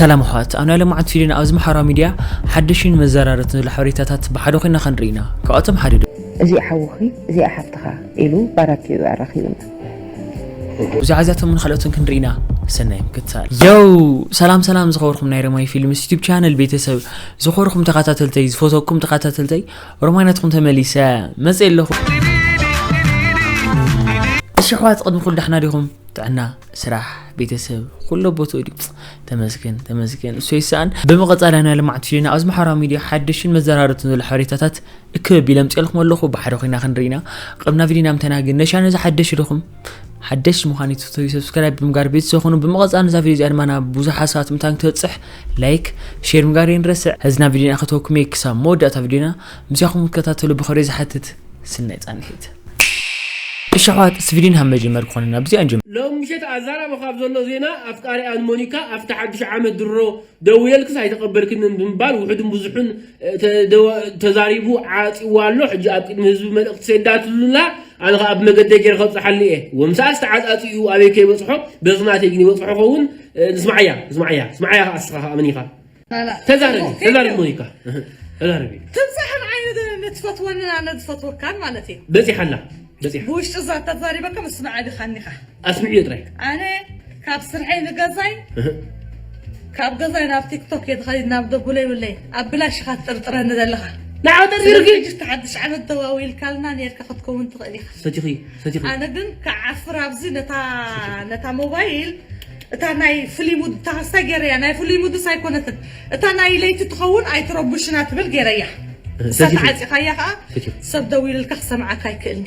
ሰላም ኣሕዋት፣ ኣብ ናይ ሎማዓንቲ ቪድዮና ኣብዚ ማሕበራዊ ሚድያ ሓደሽን መዘራረብትን ዘሎ ሓበሬታታት ብሓደ ኮይና ክንርኢ ኢና። ካብኣቶም ሓደ ዶ? እዚኣ ሓውኺ፣ እዚኣ ሓፍትኻ ኢሉ ባራኪኡ ኣራኺቡና። ብዛዕባ እዚኣቶምን ካልኦትን ክንርኢ ኢና። ሰናይ ምክትታል። ዮው! ሰላም ሰላም ዝኸበርኩም ናይ ረማይ ፊልምስ ዩቱብ ቻነል ቤተሰብ፣ ዝኸበርኩም ተኸታተልተይ፣ ዝፈተኩም ተኸታተልተይ፣ ሮማይ ናትኩም ተመሊሰ መፅእ ኣለኹ። እሺ ኣሕዋት፣ ቅድሚ ኩሉ ዳሕና ዲኹም? ጥዕና፣ ስራሕ፣ ቤተሰብ፣ ኩሉ ቦትኡ ድዩ? ተመስገን፣ ተመስገን። እሱ ይሰኣን። ብምቕጻል ናይ ልምዓት ቪድዮና ኣብዚ ማሕበራዊ ሚድያ ሓደሽን መዘራረብትን ዘሎ ሓበሬታታት እክብ ኣቢለ ኣምፅኤልኩም ኣለኹ። ብሓደ ኮይና ክንርኢ ኢና። ቅድሚ ናብ ቪድዮና ምተና ግን ነሻነ ዝሓደሽ ኢኹም፣ ሓደሽ ምዃን ይትፍተዩ ሰብስክራይብ ብምጋር ቤተሰብ ኹኑ። ብምቕጻል ነዛ ቪድዮ እዚኣ ድማ ናብ ብዙሓት ሰባት ምታን ክትበፅሕ ላይክ፣ ሼር ምግባር የንረስዕ። ሕዚ ናብ ቪድዮና ከተወኩም እየ። ክሳብ መወዳእታ ቪድዮና ምሳኹም ክትከታተሉ ብኽብሪ ዝሓትት ስናይ ፃንሒት። እሺ ኣሕዋት፣ ስቪድን ሃብ መጀመር ክኾነና ብዚኣ ንጀምር። ሎም ምሸት ኣዛራቢ ካብ ዘሎ ዜና፣ ኣፍቃሪኣ ንሞኒካ ኣብቲ ሓድሽ ዓመት ድሮ ደውየልክስ ኣይተቐበልክንን ብምባል ውሑድን ብዙሑን፣ እ፣ ተደወ-፣ ተዛሪቡ ዓፂዋ ኣሎ። ሕጂ ኣብ ቅድሚ ህዝቢ መልእኽቲ ሰዳትሉላ፣ ኣነ ኸኣ ኣብ መገደይ ገይረ ከብፅሓሉ እየ። ወምሳኣስ ተዓፃፂኡ ኣበይ ከይበፅሖ፣ በዚ ናተይ ግን ይበፅሖ ኸውን። እ፣ ንስማዓያ፣ ንስማዓያ፣ ንስማዓያ ኸኣ እስኻ ኸኣ መን ኢኻ? ላላ። ተዛረቢ፣ ቴንክ ዩ። ተዛረቢ ሞኒካ። ተዛረቢ። ትብዛሕ ንዓይ ን-፣ ንትፈትወንን ኣነ ዝፈትወካን ማለት እዩ። በጺሓ ኣላ፣ በጺሓ። ብውሽጢ እዛ ተዛሪበካ ምስማዕ ዲኻኒ ኢኻ። ኣስምዕዮ ጥራይ። ኣነ ካብ ስርሐይ ንገዛይ፣ እህ። ካብ ገዛይ ናብ ቲክቶክ እየ ዝኸይድ፣ ናብ ደቡለ ይብለይ። ኣብ ብላሽ ኢኻ ትጥርጥረኒ ዘለኻ። ንዓ ጠርጢርኪ? ስለዚ ሕጂ እቲ ሓድሽ ዓመት ደዋዊልካልና ኔርካ ክትከውን ትኽእል ኢኻ። ሰቲኺ፣ ሰቲኺ። ኣነ ግን ክዓፍር ኣብዚ ነታ፣ ነታ ሞባይል እታ ናይ ፍሉይ ሙድ፣ እታ ክስታይ ገይረያ፣ ናይ ፍሉይ ሙድስ ኣይኮነትን። እታ ናይ ለይቲ ትኸውን ኣይትረቡሽና ትብል ገይረያ። እሳ ሰቲኹ። ተዓጺኻያ ኸኣ ሰቲኹ። ሰብ ደዊሉልካ ክሰምዓካ ኣይክእልኒ።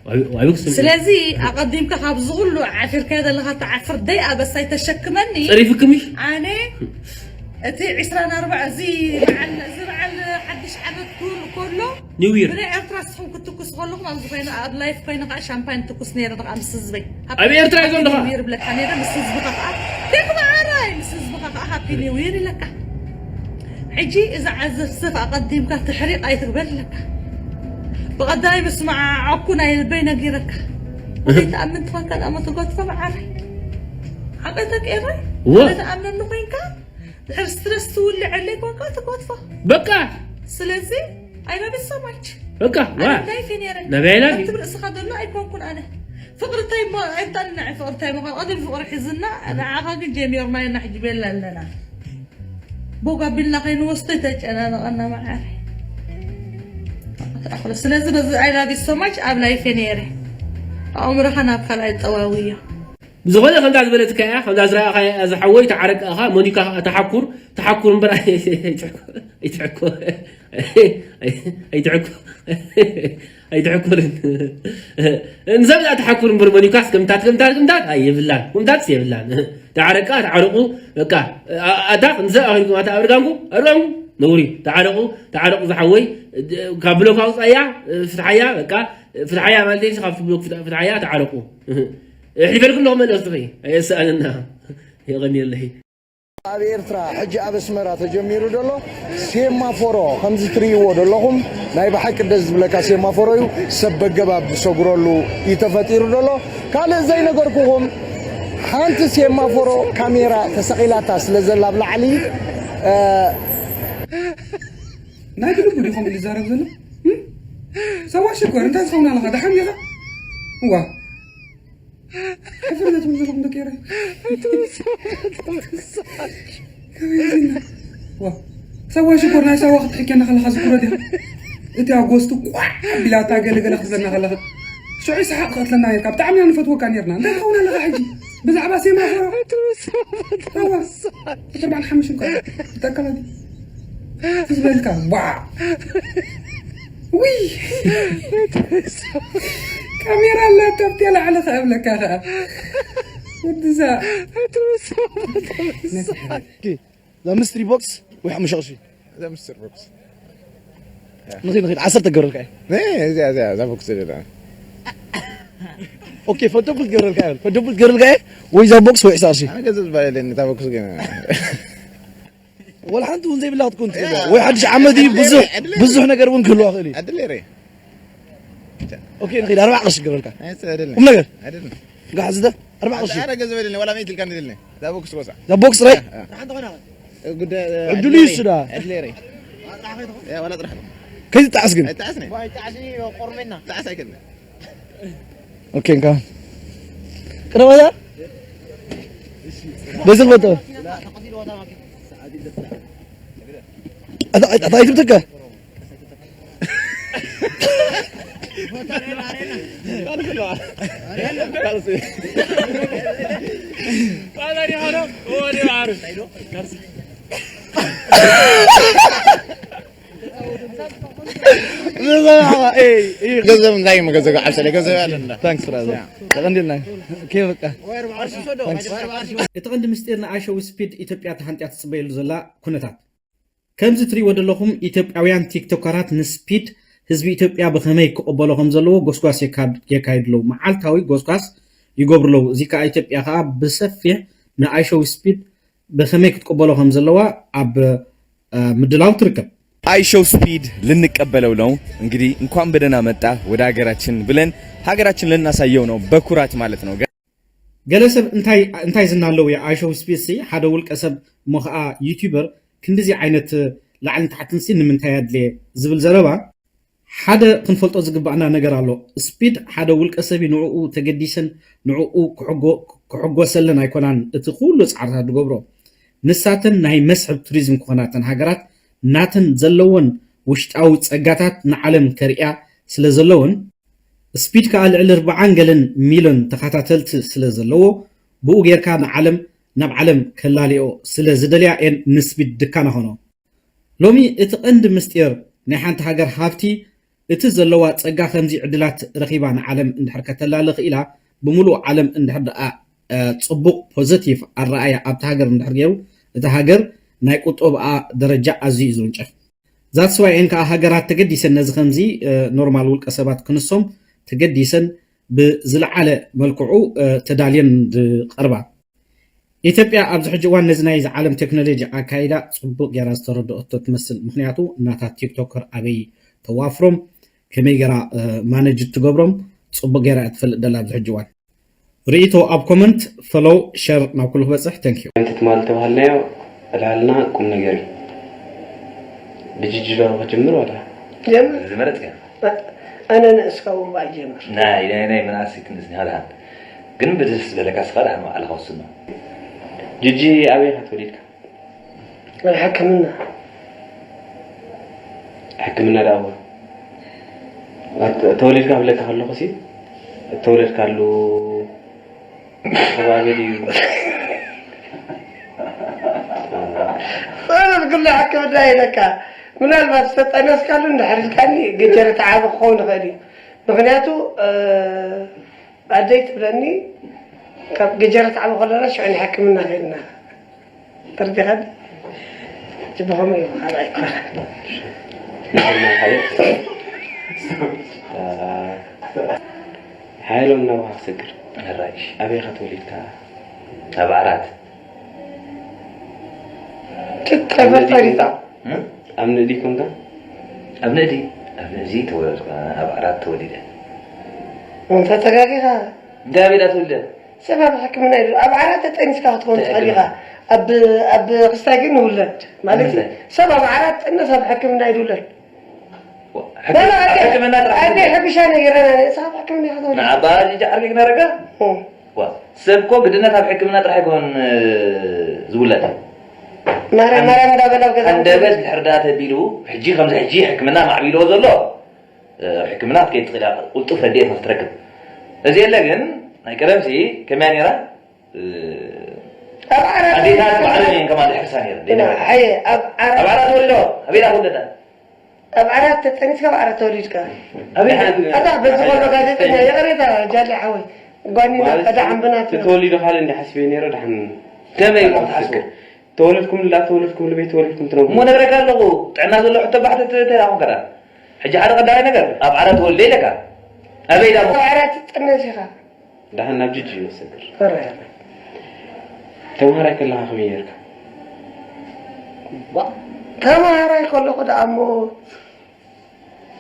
ዋይ-፣ ዋይ ብክስም-፣ ስለዚ ኣቐዲምካ ካብዚ ኩሉ ዓፊርካዮ ዘለኻ ትዓፍር ደይ ኣበሳይ ተሸክመኒ። ጸሪፍክምሽ? ኣነ እቲ ዕስራን ኣርባዕተን እዚ በዓል፣ እዚ በዓል ሓድሽ ዓመት ክህሉ ከሎ ኒው ይር። ብናይ ኤርትራ ንስኹም ክትትኩሱ ከለኹም ኣብዚ ኮይነ፣ ኣብ ላይፍ ኮይነ ከዓ ሻምፓኝ ትኩስ ነይረ ከዓ ምስ ህዝበይ። ኣብ ኤርትራ እዩ ዘለኻ? ሃፒ ኒው ይር ብለካ ነይረ፣ ምስ ህዝብኻ ከዓ፣ ቴንክ መዓረይ፣ ምስ ህዝብኻ ከዓ ሃፒ ኒው ይር ይለካ። ሕጂ እዛ ዓዘፍዘፍ ኣቐዲምካ ትሕሪቕ ኣይትግበር ይለካ። ብቐዳይ ምስ መዓዓኩ ናይ ልበይ ነጊረካ። ወደይ ተኣምን ትኾንካ ደኣ እሞ ትገድፎ መዓረይ። ሓቂ ተቀይረ? እወ። ወደ ተኣምነኒ ኮይንካ? ድሕር ስትረስ ትውልዐለይ ኳንካ ትኮትፎ። በቃ። ስለዚ፣ I love you so much። በቃ፣ ዋ። ኣነ ላይፍ ነይረ። ናበይ ላይፍ? ከምቲ ብርእስኻ ዘሎ ኣይኮንኩን ኣነ። ፍቕሪ እንታይ እሞ፣ ኣይምጣልና ፍቕሪ እንታይ ምዃን። ቅድም ፍቕሪ ሒዝና፣ ንዓኻ ግን ጀሚርና ኢና ሕጂ ቤላ ኣለና። ቦግ ኣቢልና ከይንወስዶ ተጨናነቐና መዓረ። ስለዚ በዚ I love you so much ኣብ ላይፍ ነይረ። ኣእምሮኻ ናብ ካልኣይ ጠዋውዮ። ብዝኾነ ከምዛ ዝበለትካ እያ፣ ከምዛ ዝረኣኻያ እያ ዝሓወይ፣ ተዓረቅ ኣኻ፣ ሞኒካ ኸኣ ተሓኩር፣ ተሓኩር እምበር ኣይትሕኩ-፣ ኣይትሕኩ-፣ ኣይትሕኩ-፣ ኣይትሕኩርን። ንሰብ እያ ተሓኩር እምበር ሞኒካስ ከምታት፣ ከምታት፣ ከምታት፣ ኣይ የብላን፣ ከምታትስ የብላን። ተዓረቃ፣ ተዓረቁ፣ በቃ፣ ኣ-፣ ኣታ ንሰብ ኣኺልኩም፣ ኣታ ኣብ እርጋንኩ፣ ኣብ እርጋንኩ፣ ነውሪ፣ ተዓረቁ፣ ተዓረቁ ዝሓወይ፣ ካብ ብሎክ ኣውጻያ፣ ፍትሓያ፣ በቃ፣ ፍትሓያ ማለት እዩ፣ ካብ ብሎክ ፍት-፣ ፍትሓያ፣ ተዓረቁ። ኣሕሊፈልኩ ኣለኹ መልእኽትኺ፣ ኣየስኣነና። የቐንየለይ። ኣብ ኤርትራ፣ ሕጂ ኣብ ኣስመራ ተጀሚሩ ዘሎ ሴማፎሮ፣ ከምዚ ትርእይዎ ዘለኹም፣ ናይ ብሓቂ ደስ ዝብለካ ሴማፎሮ እዩ። ሰብ በገባብ ዝሰጉረሉ እዩ ተፈጢሩ ዘሎ። ካልእ ዘይነገርኩኹም፣ ሓንቲ ሴማፎሮ ካሜራ ተሰቒላታ ስለ ዘላ ኣብ ላዕሊ፣ እ፣ ናይ ብልቡ ድዩ ከምኡ ዝዛረብ ዘሎ? እም? ሰዋ ሽኮር፣ እንታይ ዝኸውን ኣለኻ? ደሓን ዲኻ? እዋ። ሕፍር ዘትብሉ ዘለኹም ደቂ ኤረይ። ከመይ ኢልና? ዋ። ሰዋ ሽኮር፣ ናይ ሳዋ ክትሕከና ከለኻ ዝኩረ ዲኻ? እቲ ኣጎስቱ ቋዕ ኣቢላ እታ ገለ ገለ ክትብለና ከለኻ። ሽዑ ይስሓቕ ክቐትለና ነርካ። ብጣዕሚ ኢና ንፈትወካ ነርና። እንታይ ትኸውን ኣለኻ ሕጂ? ብዛዕባ ሴማፎሮ? ኣዋ። ኣርባዕን ሓሙሽተን እኳ። ይጠቀመኒ። ትዝበልካ። ዋ። ውይ። ካሜራ ኣላታ ኣብቲ ላዕሊ ከእብለካ ከኣ። ወድዛ። ኦኬ። እዛ ምስትሪ ቦክስ ወይ ሓሙሽተ ቅርሺ? እዛ ምስትሪ ቦክስ። ንኺድ፣ ንኺድ፣ ዓሰርተ ገረልካ እየ። እ፣ እዚኣ፣ እዚኣ፣ እዛ ቦክስ ደላ። ኦኬ፣ ፈደቡል ገረልካ እየ። ፈደቡል ገረልካ እየ። ወይ እዛ ቦክስ ወይ ዕስራ ቅርሺ። ኣነ ገንዘብ ዝበሃል የለኒ፣ እታ ቦክስ ግን። ወላ ሓንቲ እውን ዘይብላ ክትኮን ትኽእል እያ። ወይ ሓድሽ ዓመት እዩ፣ ብዙሕ፣ ብዙሕ ነገር እውን ክህልዋ ይኽእል እዩ። ዕድል የርኢ። ኦኬ፣ ንኺድ፣ ኣርባዓ ቅርሺ ገረልካ። ኣይ፣ እሱ ኣይደለም። ቁም ነገር። ኣይደለም። ጋሕ ዝደ፣ ኣርባዓ ቅርሺ። ኣረ፣ ገንዘብ የለኒ፣ ዋላ ሚእቲ ኢልካ ንደልኒ። እዛ ቦክስ ወሳ። እዛ ቦክስ ጥራይ? እ፣ እ። ሓንቲ ኮይና። ዕድሉ ይስዳ። ከይትጣዕስ ግን። ጣዕስ ኣይከልን። ኦኬ፣ እንካ። ቅረባታ። በዝል በጠ። ኣታ ኣይትብትከ። ገንዘብ እንታይ እዩ መገዘጋ ዓብሰለ ገንዘብ ኣለና። ታንክስ ብራዘር። ተቐንዲልና። ኦኬ፣ በቃ። እቲ ቀንዲ ምስጢር ንኣሸዊ ስፒድ ኢትዮጵያ ተሃንጥያ ትጽበየሉ ዘላ ኩነታት። ከምዚ ትሪእዎ ዘለኹም ኢትዮጵያውያን ቲክቶከራት ንስፒድ ህዝቢ ኢትዮጵያ ብኸመይ ክቕበሎ ከም ዘለዎ ጎስጓስ የካድ- የካይዱ ኣለዉ። መዓልታዊ ጎስጓስ ይገብሩ ኣለዉ። እዚ ከኣ ኢትዮጵያ ከኣ ብሰፊሕ ንኣሸዊ ስፒድ ብኸመይ ክትቅበሎ ከም ዘለዋ ኣብ ምድላው ትርከብ። I show speed ልንቀበለው ነው እንግዲህ። እንኳን በደህና መጣ ወደ ሀገራችን ብለን ሀገራችን ልናሳየው ነው በኩራት ማለት ነው። ገለ ሰብ እንታይ እንታይ ዝና ኣለዎ? ኣሸው ስፒድ ሲ ሓደ ውልቀ ሰብ እሞ ከዓ ዩቲዩበር ክንድዚ ዓይነት ላዕልን ታሕትን ሲ ንምንታይ ኣድልየ ዝብል ዘረባ ሓደ ክንፈልጦ ዝግባእና ነገር ኣሎ። ስፒድ ሓደ ውልቀ ሰብ እዩ፣ ንዕኡ ተገዲሰን ንዕኡ ክሕጎሰለን ኣይኮናን እቲ ኩሉ ፃዕርታት ዝገብሮ። ንሳተን ናይ መስሕብ ቱሪዝም ክኾና እተን ሃገራት ናተን ዘለወን ውሽጣዊ ፀጋታት ንዓለም ከርእያ ስለ ዘለወን ስፒድ ከኣ ልዕሊ ኣርብዓን ገለን ሚልዮን ተኻታተልቲ ስለ ዘለዎ ብኡ ጌርካ ንዓለም ናብ ዓለም ከላልዮ ስለ ዝደልያ እየን ንስፒድ ድካና ኾኖ። ሎሚ እቲ ቐንዲ ምስጢር ናይ ሓንቲ ሃገር ሃብቲ እቲ ዘለዋ ጸጋ ከምዚ ዕድላት ረኺባ ንዓለም እንድሕር ከተላሊ ኽኢላ ብምሉእ ዓለም እንድሕር ደኣ ጽቡቕ ፖዘቲቭ ኣረኣያ ኣብቲ ሃገር እንድሕር ገይሩ እታ ሃገር ናይ ቁጠብኣ ደረጃ ኣዝዩ እዩ ዝውንጨፍ። That's why እየን ከዓ ሃገራት ተገዲሰን ነዚ ከምዚ ኖርማል ውልቀ ሰባት ክንሶም ተገዲሰን ብዝለዓለ መልክዑ ተዳልየን ዝቐርባ። ኢትዮጵያ ኣብዚ ሕጂ እዋን ነዚ ናይዚ ዓለም ቴክኖሎጂ ኣካይዳ ፅቡቅ ገይራ ዝተረደኦቶ ትመስል። ምክንያቱ እናታ ቲክቶከር ኣበይ ተዋፍሮም ከመይ ገይራ ማነጅ ትገብሮም ፅቡቅ ገይራ እያ ትፈልጥ ደላ ኣብዚ ሕጂ እዋን። ርእይቶ ኣብ ኮመንት፣ ፈሎው፣ ሸር ናብ ኩሉ ክበፅሕ። Thank you። ከምቲ ትማሊ ተባሃልናዮ ዕላልና ቁም ነገር እዩ። ብጅጅ ዶ ክጅምር ዋላ? ጀምር። ዝመረፅካ? ኣነ ንእስካ እውን በኣ ጀምር። ናይ ናይ ናይ መናእሰይ ክንእስ ንሃልሃን ግን ብደስ ዝበለካ ስኻ ደሓን ባዕልኻ ወስኖ። ጅጂ ኣበይ ኢኻ ተወሊድካ? ኣብ ሕክምና። ሕክምና ደኣ እዋ ተወሊድካ ክብለካ ከለኹ ሲ እተወለድካሉ ከባቢ ድዩ? ጸሎት ኩሉ ሕክምና ኢለካ ምናልባት ዝተጠነስካሉ እንድሕር ኢልካኒ ገጀረ ተዓቢ ክኸውን ይኽእል እዩ። ምኽንያቱ ኣደይ ትብለኒ ካብ ገጀረ ተዓቢ ከለና ሽዑ ንሕክምና ከድና ተረዲኻኒ? ብኸመይ እዩ ካልኣይ ኮነ ሓይሎም ናብኻ ክሰግር። ሕራይ ኣበይ ኢኻ ተወሊድካ? ኣብ ዓራት። ትጠፈር ጠሪጣ ኣብ ንእዲ ኮንካ? ኣብ ንእዲ ኣብ ንእዲ ተወለድኩ። ኣብ ዓራት ተወሊደ። እንተ ተጋጊኻ እንታይ ኣበይ ተወሊደ? ሰብ ኣብ ሕክምና እዩ ኣብ ዓራት ተጠኒስካ ክትኮን ትኽእል ኢኻ። ኣብ ኣብ ክስታይ ግን ንውለድ ማለት እዩ። ሰብ ኣብ ዓራት ጠነስ ኣብ ሕክምና እዩ ዝውለድ። ሕክምና ጥራሕ ኣደ ሕክሻ ነይረና ንእስኻ ኣብ ሕክምና ኢኻ ተወሊድካ። ንዓባ ጅጅ ዓርኪ ክነረጋ ዋ ሰብ እኮ ግድነት ኣብ ሕክምና ጥራሕ ኣይኮን ዝውለድ። ማርያም ማርያም እንዳበላ ኣብ ገዛ ኣንደበት ድሕር ደኣ ተቢሉ ሕጂ ከምዚ ሕጂ ሕክምና ማዕቢልዎ ዘሎ ሕክምና ክትከይድ ትኽእል ኢኻ፣ ቅልጡፍ ረድኤት ንኽትረክብ። እዚ የለ ግን ናይ ቀደምሲ ከመያ ነይራ? ኣዴታት ባዕለን እየን ከማን ድሕርሳ ነይረን። ኣብ ዓራት ተወሊዶ ኣበይ ዳ ተወለዳ? ኣብ ዓራት ተጠኒስካ ኣብ ዓራት ተወሊድካ። ኣታ በዚ ከሎ ጋዜጠኛ ይቕሬታ ጃሊ ሓወይ ጓኒና ቀዳሕ እምብናት ተወሊዶ ካልእ እንዲ ሓሲበ ነይረ ድሓን ከመይ ኢልኩም ትሓስቡ? ተወለድኩም እንዳ ተወለድኩም ልበይ ተወለድኩም ትነብሩ እሞ ነግረካ ኣለኹ። ጥዕና ዘሎ ሕቶ ባሕቲ ትተላኹም ከዳ ሕጂ ሓደ ቀዳማይ ነገር ኣብ ዓራት ተወልደ ኢለካ ኣበይ ዳ ዓራት ትጥነስ ኢኻ። ደሓን ናብ ጅጅ ይወሰድር። ተምሃራይ ከለኻ ከመይ ነርካ? ተምሃራይ ከለኹ ደኣ እሞ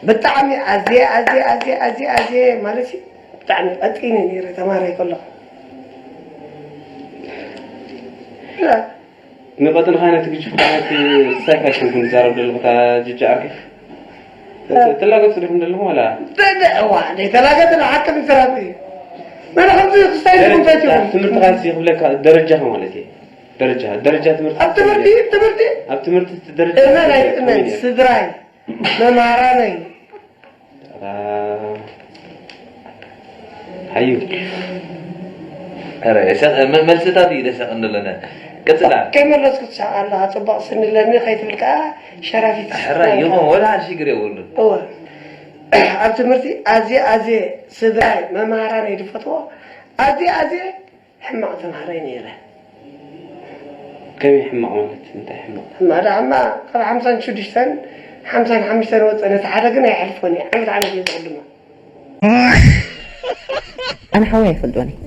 ብጣዕሚ ኣዝየ ኣዝየ ኣዝየ ኣዝየ ኣዝየ ኣዝየ ማለት እዩ ብጣዕሚ ቀጢነ ነይረ ተምሃራይ ከለኹ። ንቐጥንኻ ነቲ ግጅፍ ነቲ ሳይካ ሽንኩን ዝዛረብ ዘለኹ እታ ጅጅ ዓርከይ። ተላገጽ ዲኹም ዘለኹም ዋላ? ደደ እዋ ደይ ተላገጽ ንዓቅም ዝራብ እዩ። መን ከምዚ ክስታይ ዲኹም ፈቲኹም? ትምህርትኻ ሲ ክብለካ ደረጃኻ ማለት እዩ። ደረጃ ደረጃ ትምህርቲ ኣብ ትምህርቲ ትምህርቲ ኣብ ትምህርቲ ደረጃ እመን ኣይእመን ስድራይ መማራነይ ሓዩ ኧረ ሰ- መ- መልስታት እዩ ደሰቕ እንለነ ቀፅላ ከይመለስኩ ትሳቕ ኣለኻ ፅቡቕ ስንለኒ ከይትብል ከዓ ሸራፊት ሕራ ይኹን ወላ ሓደ ሽግር የብሉን እወ ኣብ ትምህርቲ ኣዝየ ኣዝየ ስድራይ መምሃራነይ ዝፈትዎ ኣዝየ ኣዝየ ሕማቕ ተምሃራይ ነይረ። ከመይ ሕማቕ ማለት እንታይ ሕማቕ? ሕማቕ ደኣ ሕማቕ ካብ ሓምሳን ሽዱሽተን ሓምሳን ሓሙሽተን ወፅእ ነቲ ሓደ ግን ኣይሓልፎን እየ ዓመት ዓመት እየ ዝዕድሞ። ኣነ ሓወይ ኣይፈልጦን እየ።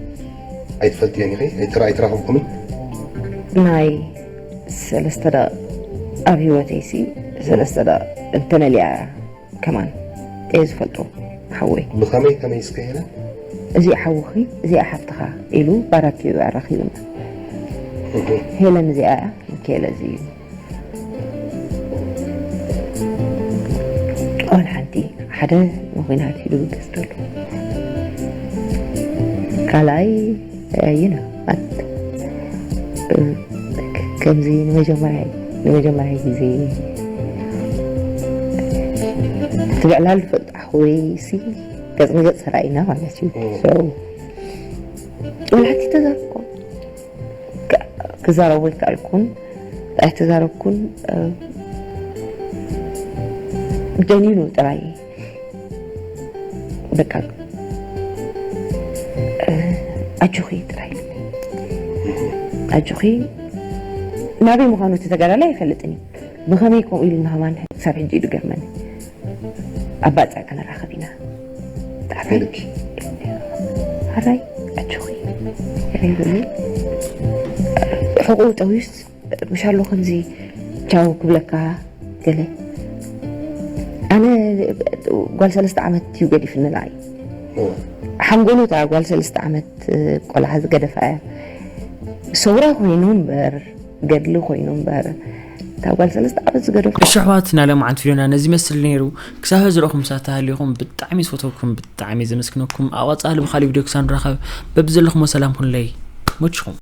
ኣይትፈልጥዮን ኢኺ? ኣይተራ ኣይተራኸብኩምን? ናይ ሰለስተ ደቕ ኣብ ህይወተይሲ ሰለስተ ደቕ እንተነሊያ እያ። ከማን እየ ዝፈልጦ ሓወይ። ብኸመይ ከመይ እስከ ሄለን? እዚኣ ሓውኺ እዚኣ ሓፍትኻ ኢሉ ባራኪ እዩ ኣራኺቡና። ሄለን እዚኣ እያ፣ ሚካኤል እዚ እዩ። ኦል ሓንቲ ሓደ ንኹናት ኢሉ ገዝተሉ ካልኣይ ይና ከምዚ ንመጀመርያ ንመጀመርያ ግዜ እቲ ብዕላል ዝፈልጣ ወይ ሲ ገጽ ንገጽ ተራኢና ማለት እዩ። So ወላቲ ተዛርቆ ክዛረቡ ይከኣልኩን ኣይተዛረብኩን ደኒኑ ጥራይ በቃ ኣጆኺ ጥራይ ኣጆኺ ናበይ ምዃኑ እቲ ተጋዳላይ ኣይፈልጥን እዩ። ብኸመይ ከምኡ ኢሉ ንኸማን ክሳብ ሕጂ እዩ ዝገርመኒ። ኣብ ባጽዕ ክንራኸብ ኢና። ጣዕሳ ኢልኪ። ሓራይ ኣጆኺ። ሕራይ በሊ። ሕቑኡ ጠውዩስ ምሻሎ ከምዚ ቻው ክብለካ ገለ። ኣነ ጓል ሰለስተ ዓመት እዩ ገዲፍኒ ንዓይ። ሓንጎሉ እታ ጓል ሰለስተ ዓመት ቆልዓ ዝገደፋ እያ። ሰውራ ኮይኑ እምበር ገድሊ ኮይኑ እምበር እታ ጓል ሰለስተ ዓመት ዝገደፎ። እሺ ኣሕዋት፣ ናይ ሎምዓንቲ ቪድዮና ነዚ ይመስል ነይሩ። ክሳብ ሕዚ ረኹም ሳታ ሃሊኹም ብጣዕሚ ዝፈተኩም ብጣዕሚ ዘመስግነኩም። ኣብ ቀጻሊ ብኻሊእ ቪድዮ ክሳብ ንራኸብ በብዘለኹሞ ሰላም ኩኑለይ። መችኹም።